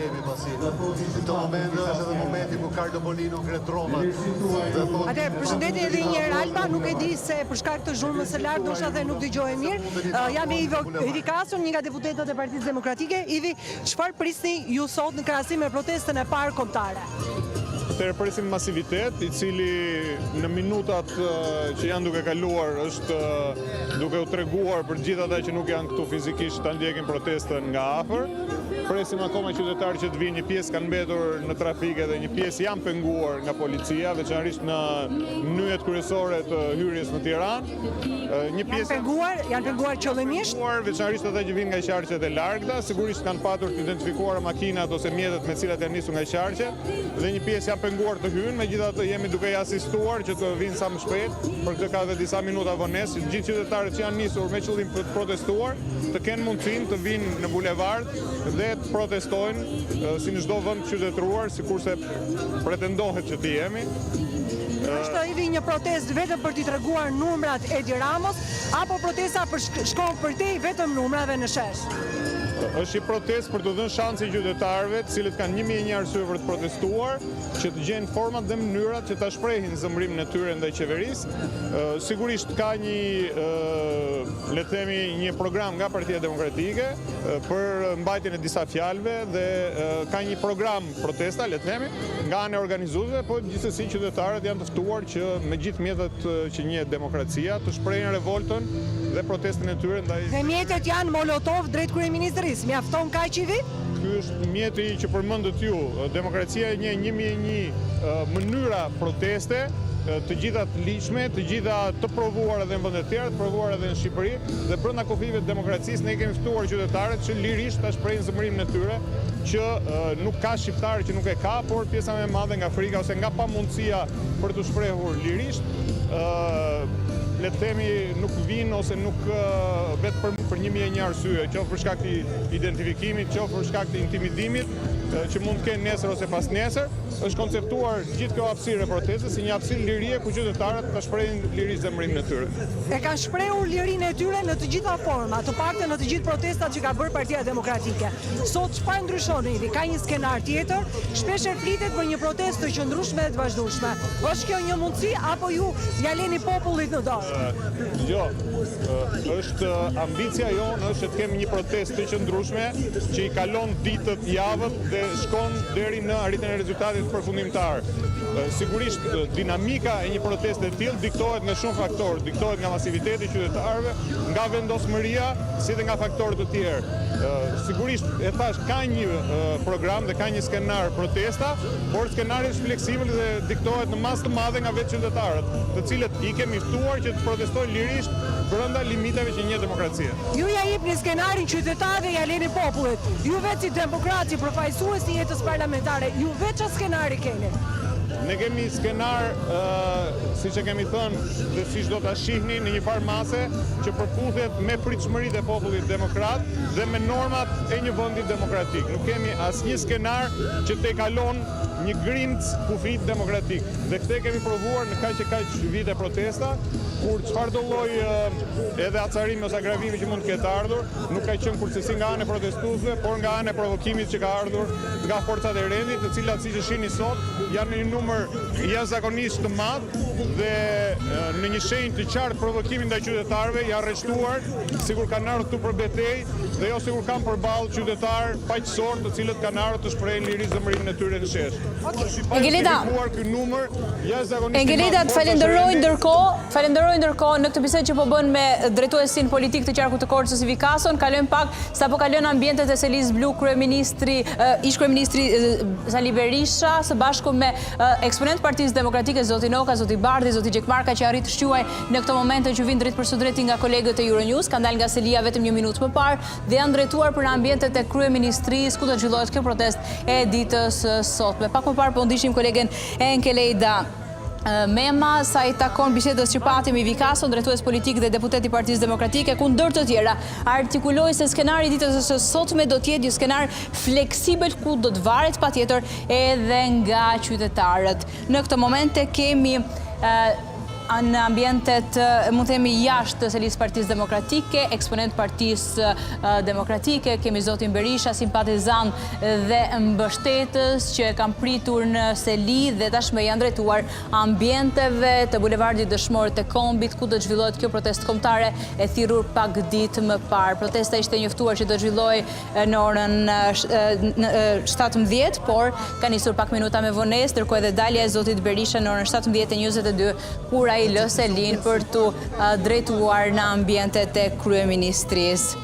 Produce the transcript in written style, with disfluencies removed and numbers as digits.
themi pasi në këtë moment është edhe momenti ku Carlo Bonino ngre dronat dhe thotë Atëherë, përshëndetje edhe një herë Alba, nuk e di se për shkak të zhurmës së lartë ndoshta dhe nuk dëgjohem mirë. Jam me Ivo Ivi Kason, një nga deputetët e Partisë Demokratike. Ivi, çfarë prisni ju sot në krahasim me protestën e parë kombëtare? Atëherë presim masivitet, i cili në minutat që janë duke kaluar është duke u treguar për gjithë ata që nuk janë këtu fizikisht ta ndjekin protestën nga afër. Presim akoma qytetarë që të vijnë, një pjesë kanë mbetur në trafik edhe një pjesë janë penguar nga policia, veçanërisht në nyjet kryesore të hyrjes në Tiranë. Një pjesë janë penguar, janë penguar qëllimisht? Penguar, veçanërisht ata që vijnë nga qarqet e largëta, sigurisht kanë patur të identifikuara makinat ose mjetet me të cilat janë nisur nga qarqet dhe një pjesë janë penguar të hyjnë, megjithatë jemi duke i asistuar që të vijnë sa më shpejt, për këtë ka dhe disa minuta vonesë, që të gjithë qytetarët që janë nisur me qëllim për të protestuar, të kenë mundësinë të vijnë në bulevard dhe të protestojnë si në çdo vend të qytetëruar, sikurse pretendohet që të jemi. Është Ivi një protestë vetëm për t'i treguar numrat Edi Ramës, apo protesta për shkon përtej vetëm numrave në shesh? Është një protestë për t'u dhënë shansin qytetarëve, të cilët kanë 1001 arsye për të protestuar, që të gjejnë format dhe mënyrat që ta shprehin zemërimin e tyre ndaj qeverisë. Sigurisht ka një, le të themi, një program nga Partia Demokratike për mbajtjen e disa fjalëve dhe ka një program protesta, le të themi, nga ana e organizuesve, po gjithsesi qytetarët janë të ftuar që me gjithë mjetet që njeh demokracia të shprehin revoltën dhe protestën e tyre ndaj Dhe mjetet janë molotov drejt kryeministrisë, mjafton kaq Ivi? Ky është mjeti që përmendët ju. Demokracia njeh 1001 mënyra proteste, të gjitha të ligjshme, të gjitha të provuara edhe në vende të tjera, të provuara edhe në Shqipëri dhe brenda kufijve të demokracisë ne kemi ftuar qytetarët që lirisht ta shprehin zemërimin e tyre që nuk ka shqiptar që nuk e ka, por pjesa më e madhe nga frika ose nga pamundësia për t'u shprehur lirisht, le të themi nuk vijnë ose nuk vetë për, për 1001 arsye, qoftë për shkak të identifikimit, qoftë për shkak të intimidimit, që mund të kenë nesër ose pasnesër, është konceptuar gjithë kjo hapësirë e protestës si një hapësirë lirie ku qytetarët ta shprehin lirisht zemërimin e tyre. E kanë shprehur lirinë e tyre në të gjitha format, të paktën në të gjithë protestat që ka bërë Partia Demokratike. Sot çfarë ndryshon Ivi? Ka një skenar tjetër? Shpeshherë flitet për një protestë të qëndrueshme dhe të vazhdueshme. Është kjo një mundësi apo ju ia leni popullit në dorë? Jo, është ambicia jonë është që të kemi një protestë të qëndrueshme që i kalon ditët, javët dhe shkon deri në arritjen e rezultatit përfundimtar. Sigurisht, dinamika e një proteste të tillë diktohet nga shumë faktorë, diktohet nga masiviteti i qytetarëve, nga vendosmëria, si dhe nga faktorë të tjerë. Sigurisht, e thashë, ka një program dhe ka një skenar protesta, por skenari është fleksibël dhe diktohet në masë të madhe nga vetë qytetarët, të cilët i kemi ftuar që të protestojnë lirisht brenda limiteve që njeh demokracia. Ju ia jepni skenarin qytetarëve, ia leni popullit. Ju vetë si demokrat, si përfaqësues i jetës parlamentare, ju vetë ça skenari keni? Ne kemi skenar, siç e kemi thënë dhe siç do ta shihni në një farë mase, që përputhet me pritshmëritë e popullit demokrat dhe me normat e një vendi demokratik. Nuk kemi asnjë skenar që tejkalon një grimcë kufijtë demokratikë. Dhe këtë e kemi provuar në kaq e kaq vite protesta, kur çfarëdo lloj edhe acarimi ose agravimi që mund të ketë ardhur, nuk ka qenë kurrsesi nga ana e protestuesve, por nga ana e provokimit që ka ardhur nga forcat e rendit, të cilat siç e shihni sot janë në një numër jashtëzakonisht të madh dhe në një shenjë të qartë provokimi ndaj qytetarëve janë rreshtuar sikur kanë ardhur këtu për betejë dhe jo sikur kanë përballë qytetarë paqësorë të cilët kanë ardhur të shprehin lirisht zemërimin e tyre në shesh. Enkeleda, Enkeleda, të falenderoj ndërkohë, të falenderoj ndërkohë në këtë bisedë që po bën me drejtuesin politik të qarkut të Korçës Ivi Kason, kalojmë pak sapo ka lënë ambientet e selisë blu kryeministri, ish-kryeministri Sali Berisha së bashku me eksponentë të Partisë Demokratike zoti Noka, zoti Bardhi, zoti Gjekmarkaj që arrij të shquaj në këto momente që vijnë drejtpërsëdrejti nga kolegët e Euronews, kanë dalë nga selia vetëm një minutë më parë dhe janë drejtuar për në ambientet e kryeministrisë ku do të zhvillohet kjo protestë e ditës së sotme. Pak më parë po ndiqnim kolegen Enkelejda Mema, sa i takon bisedës që pati me Ivi Kason, drejtues politik dhe deputet i Partisë Demokratike, ku ndër të tjera artikuloi se skenari i ditës së sotme do të jetë një skenar fleksibël ku do të varet patjetër edhe nga qytetarët. Në këto momente kemi. në ambientet, mund të themi jashtë selisë Partisë Demokratike, eksponentë të Partisë Demokratike, kemi zotin Berisha, simpatizantë dhe mbështetës që e kanë pritur në seli dhe tashmë janë drejtuar ambienteve të Bulevardit Dëshmorët e Kombit, ku do të zhvillohet kjo protestë kombëtare e thirrur pak ditë më parë. Protesta ishte njoftuar që do të zhvillohej në orën 17, por ka nisur pak minuta me vonesë, ndërkohë edhe dalja e zotit Berisha në orën 17:22, kur ai lë selinë për t'u drejtuar në ambientet e kryeministrisë.